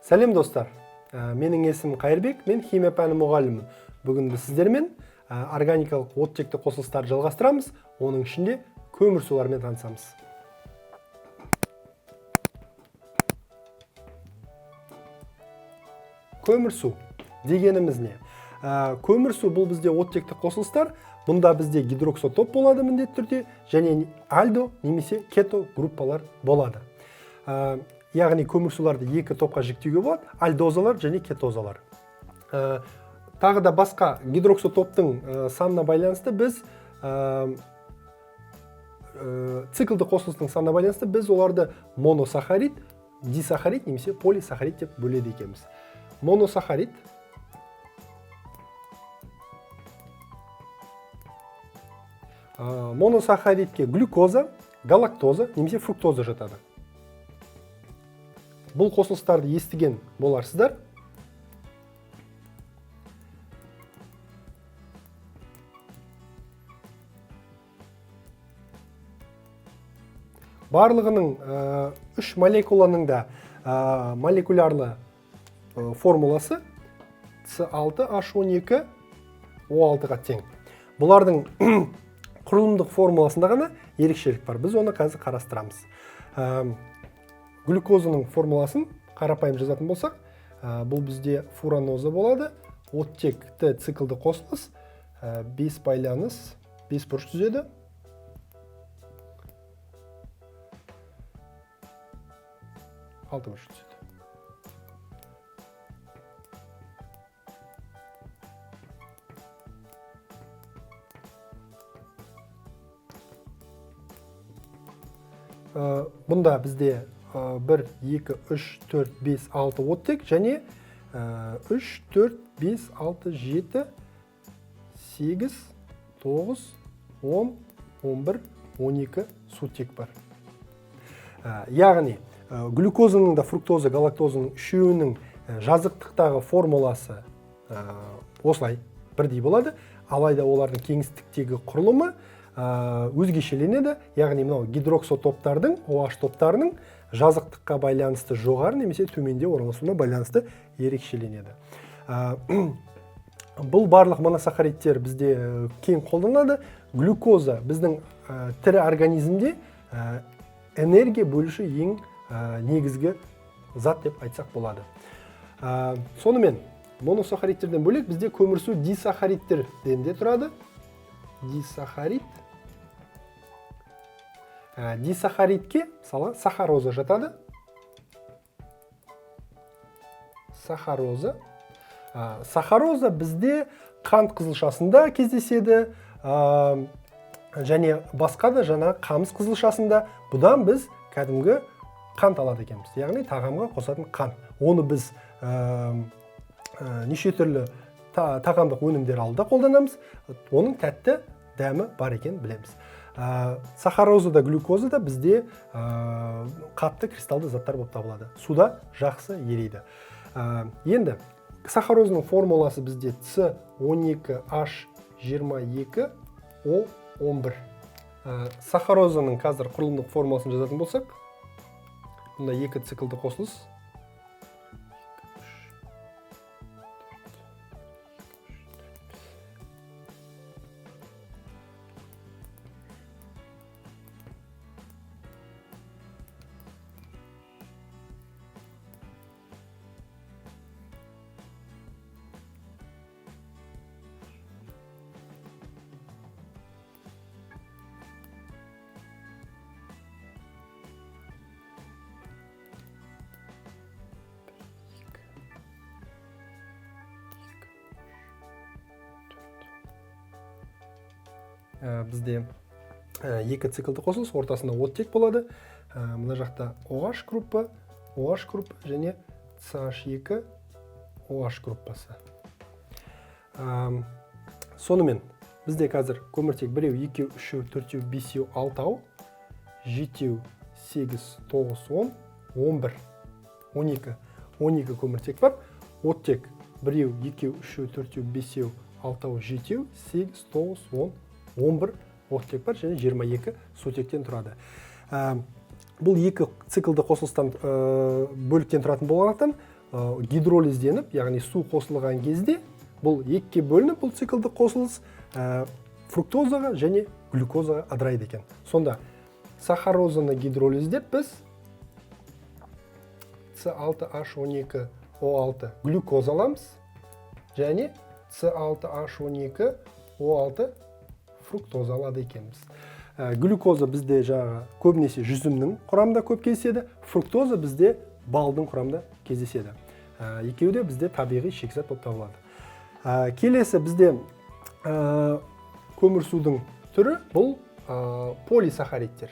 Сәлем, достар. Менің есімім Қайырбек, мен химия пәні мұғалімімін. Бүгін біз сіздермен органикалық оттекті қосылыстарды жалғастырамыз, оның ішінде көмірсулармен танысамыз. Көмірсу дегеніміз не? Көмірсу бұл бізде оттекті қосылыстар. Бұнда бізде гидроксотоп болады міндетті түрде және альдо немесе кето группалар болады. Яғни көмірсуларды екі топқа жіктеуге болады: альдозалар және кетозалар. Тағы да басқа гидроксотоптың санына байланысты біз циклді қосылыстың санына байланысты біз оларды моносахарид, дисахарид немесе полисахарид деп бөледі екенбіз. Моносахарид моносахаридке глюкоза, галактоза немесе фруктоза жатады. Бұл қосылыстарды естіген боларсыздар. Барлығының үш молекуланың да молекулярлы формуласы С6H12O6-ға тең. Бұлардың құрылымдық формуласында ғана ерекшелік бар. Біз оны қазір қарастырамыз. Глюкозаның формуласын қарапайым жазатын болсақ, бұл бізде фураноза болады. Оттекті циклді қосылыс, 5 байланыс, 5 бұрыш түзеді. Алты бұрыш түзеді. Бұнда бізде 1, 2, 3, 4, 5, 6 оттек және 3, 4, 5, 6, 7, 8, 9, 10, 11, 12 сутек бар. Яғни, глюкозаның да фруктоза, галактозаның үшеуінің жазықтықтағы формуласы осылай бірдей болады, алайда олардың кеңістіктегі құрылымы өзгешеленеді, яғни мынау гидроксотоптардың, OH топтарының жазықтыққа байланысты жоғары немесе төменде орналасуына байланысты ерекшеленеді. Бұл барлық моносахаридтер бізде кең қолданылады. Глюкоза біздің тірі организмде энергия бөлуші ең негізгі зат деп айтсақ болады. Сонымен моносахаридтерден бөлек бізде көмірсу дисахаридтерден де тұрады. Дисахарид. Дисахаридке, мысалы, сахароза жатады. Сахароза. Сахароза бізде қант қызылшасында кездеседі, және басқа да жаңа қамыс қызылшасында. Бұдан біз кәдімгі қант алады екенбіз, яғни тағамға қосатын қант. Оны біз неше түрлі тағамдық өнімдер алуда қолданамыз. Оның тәтті дәмі бар екенін білеміз. Сахароза да, глюкоза да бізде қатты кристалды заттар болып табылады. Суда жақсы ериді. Енді сахарозаның формуласы бізде С он екі H жиырма екі О он бір. Сахарозаның қазір құрылымдық формуласын жазатын болсақ, бұнда екі циклді қосылыс. Бізде екі циклді қосылыс, ортасында оттек болады. Мына жақта OH группа, OH группа және CH2 OH группасы. Сонымен бізде қазір көміртек біреу, екеу, үшеу, төртеу, бесеу, алтау, жетеу, сегіз, тоғыз, он, он бір, он екі. Он екі көміртек бар. Оттек біреу, екеу, үшеу, төртеу, бесеу, алтау, жетеу, сегіз, тоғыз, он, он бір оттек бар және жиырма екі сутектен тұрады. Бұл екі циклді қосылыстан, бөліктен тұратын болғандықтан гидролизденіп, яғни су қосылған кезде бұл екіге бөлініп, бұл циклдік қосылыс фруктозаға және глюкозаға ыдырайды екен. Сонда сахарозаны гидролиздеп біз С6H12O6 глюкоза аламыз және С6H12O6 фруктоза алады екенбіз. Глюкоза бізде жаңағы көбінесе жүзімнің құрамында көп кездеседі, фруктоза бізде балдың құрамында кездеседі. Екеуі де бізде табиғи шикізат болып табылады. Келесі бізде көмірсудың түрі бұл полисахаридтер.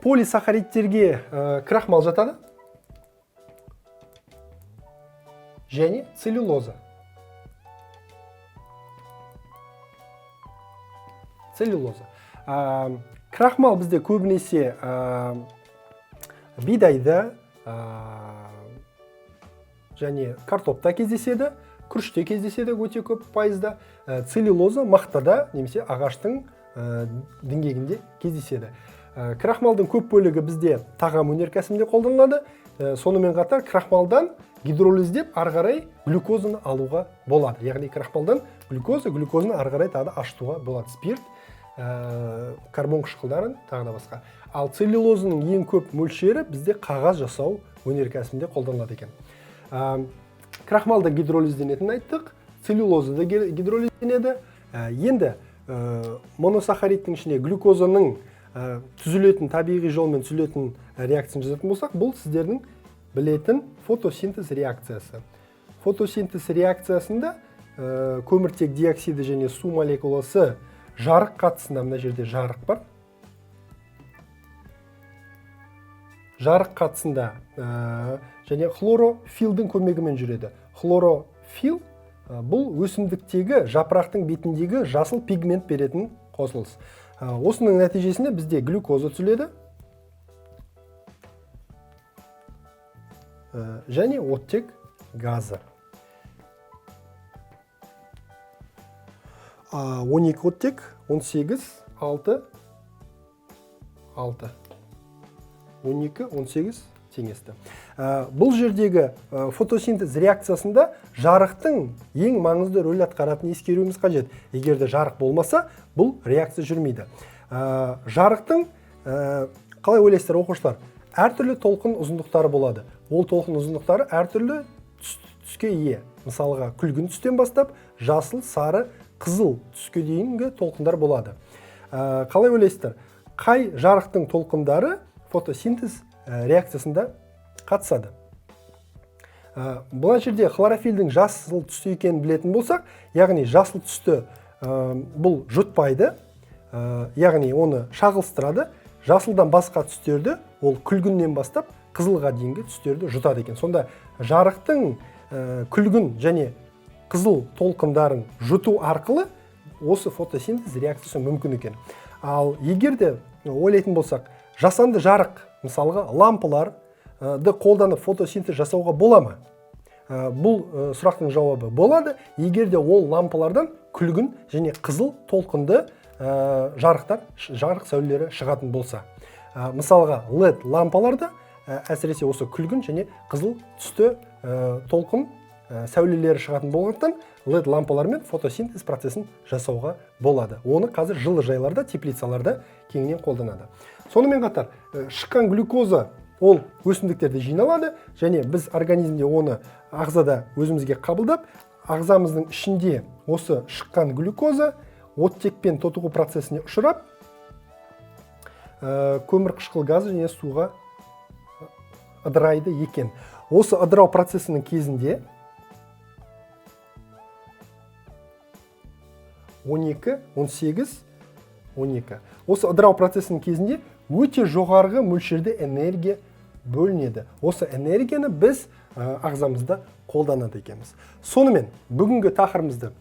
Полисахаридтерге крахмал жатады және целлюлоза. Целлюлоза. Крахмал бізде көбінесе бидайда және картопта кездеседі, күріште кездеседі өте көп пайызда. Целлюлоза мақтада немесе ағаштың діңгегінде кездеседі. Крахмалдың көп бөлігі бізде тағам өнеркәсібінде қолданылады. Сонымен қатар крахмалдан гидролиздеп ары қарай глюкозаны алуға болады. Яғни крахмалдан глюкоза, глюкозаны ары қарай тағы да ашытуға болады. Спирт, карбон қышқылдарын, тағы да басқа. Ал целлюлозаның ең көп мөлшері бізде қағаз жасау өнеркәсібінде қолданылады екен. Крахмал да гидролизденетінін айттық, целлюлоза да гидролизденеді. Енді моносахаридтің ішінде глюкозаның түзілетін, табиғи жолмен түзілетін реакцияны жазатын болсақ, бұл сіздердің білетін фотосинтез реакциясы. Фотосинтез реакциясында көміртек диоксиді және су молекуласы жарық қатысында, мына жерде жарық бар. Жарық қатысында және хлорофилдің көмегімен жүреді. Хлорофил бұл өсімдіктегі жапырақтың бетіндегі жасыл пигмент беретін қосылыс. Осының нәтижесінде бізде глюкоза түзіледі және оттек газы. 12 оттек, 18, 6, 6. 12, 18 теңесті. Бұл жердегі фотосинтез реакциясында жарықтың ең маңызды рөл атқаратынын ескеруіміз қажет. Егер де жарық болмаса, бұл реакция жүрмейді. Жарықтың, қалай ойлайсыздар, оқушылар, әртүрлі толқын ұзындықтары болады. Ол толқын ұзындықтары әртүрлі түске ие. Мысалға, күлгін түстен бастап, жасыл, сары, қызыл түске дейінгі толқындар болады. Қалай ойлайсыздар, қай жарықтың толқындары фотосинтез реакциясында қатысады? Бұл жерде хлорофилдің жасыл түсті екенін білетін болсақ, яғни жасыл түсті бұл жұтпайды, яғни оны шағылыстырады. Жасылдан басқа түстерді ол күлгіннен бастап қызылға дейінгі түстерді жұтады екен. Сонда жарықтың күлгін және қызыл толқындарын жұту арқылы осы фотосинтез реакциясы мүмкін екен. Ал егер де ойлайтын болсақ, жасанды жарық, мысалға лампаларды қолданып фотосинтез жасауға бола ма? Бұл сұрақтың жауабы болады, егер де ол лампалардан күлгін және қызыл толқынды жарық сәулелері шығатын болса. Мысалға LED лампаларда, әсіресе осы күлгін және қызыл түсті толқын сәулелері шығатын болғандықтан LED лампалармен фотосинтез процесін жасауға болады. Оны қазір жылыжайларда, теплицаларда кеңінен қолданады. Сонымен қатар, шыққан глюкоза ол өсімдіктерде жиналады және біз организмде оны ағзада өзімізге қабылдап, ағзамыздың ішінде осы шыққан глюкоза оттекпен тотығу процесіне ұшырап, көмір қышқыл газы және суға ыдырайды екен. Осы ыдырау процесінің кезінде 12, 18, 12. Осы ыдырау процесінің кезінде өте жоғарғы мөлшерде энергия бөлінеді. Осы энергияны біз ағзамызда қолданады екенбіз. Сонымен бүгінгі тақырыбымызды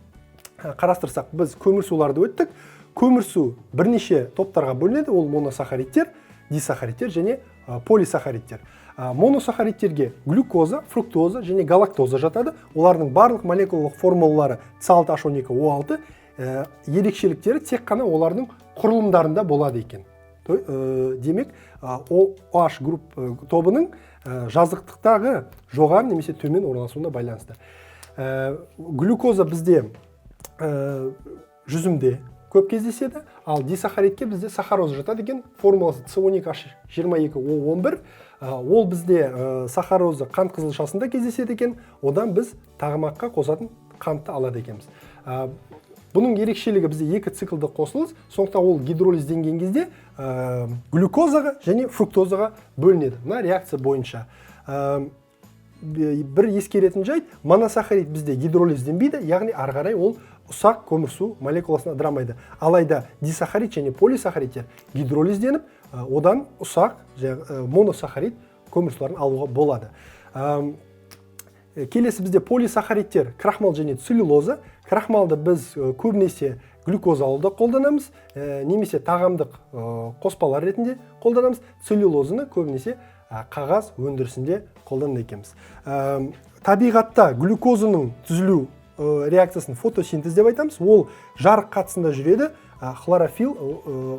қарастырсақ, біз көмірсуларды өттік. Көмірсу бірнеше топтарға бөлінеді. Ол моносахаридтер, дисахаридтер және полисахаридтер. Моносахаридтерге глюкоза, фруктоза және галактоза жатады. Олардың барлық молекулалық формулалары С алты H он екі О алты, ерекшеліктері тек қана олардың құрылымдарында болады екен. Демек, OH групп тобының жазықтықтағы жоғары немесе төмен орналасуына байланысты. Глюкоза бізде жүзімде көп кездеседі, ал дисахаридке бізде сахароза жатады екен. Формуласы С12H22O11. Ол бізде сахароза қант қызылшасында кездеседі екен. Одан біз тағамаққа қосатын қантты алады екенбіз. Бұның ерекшелігі, бізде екі циклді қосылыс, сондықтан ол гидролизденген кезде глюкозаға және фруктозаға бөлінеді мына реакция бойынша. Бір ескеретін жайт: моносахарид бізде гидролизденбейді, яғни ары қарай ол ұсақ көмірсу молекуласына ыдырамайды. Алайда дисахарид және полисахаридтер гидролизденіп, одан ұсақ моносахарид көмірсуларын алуға болады. Келесі бізде полисахаридтер: крахмал және целлюлоза. Крахмалды біз көбінесе глюкоза алуда қолданамыз немесе тағамдық қоспалар ретінде қолданамыз. Целлюлозаны көбінесе қағаз өндірісінде қолданады екенбіз. Табиғатта глюкозаның түзілу реакциясын фотосинтез деп айтамыз. Ол жарық қатысында жүреді. Хлорофилл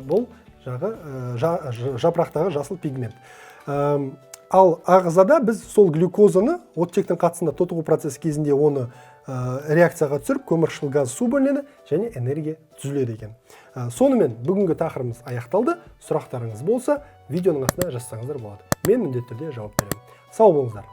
бұл жағы жапырақтағы жасыл пигмент. Ал ағзада біз сол глюкозаны оттектің қатысында тотығу процесі кезінде оны реакцияға түсіріп, көмірқышқыл газ, су бөлінеді және энергия түзіледі екен. Сонымен бүгінгі тақырыбымыз аяқталды. Сұрақтарыңыз болса, видеоның астына жазсаңыздар болады, мен міндетті түрде жауап беремін. Сау болыңыздар.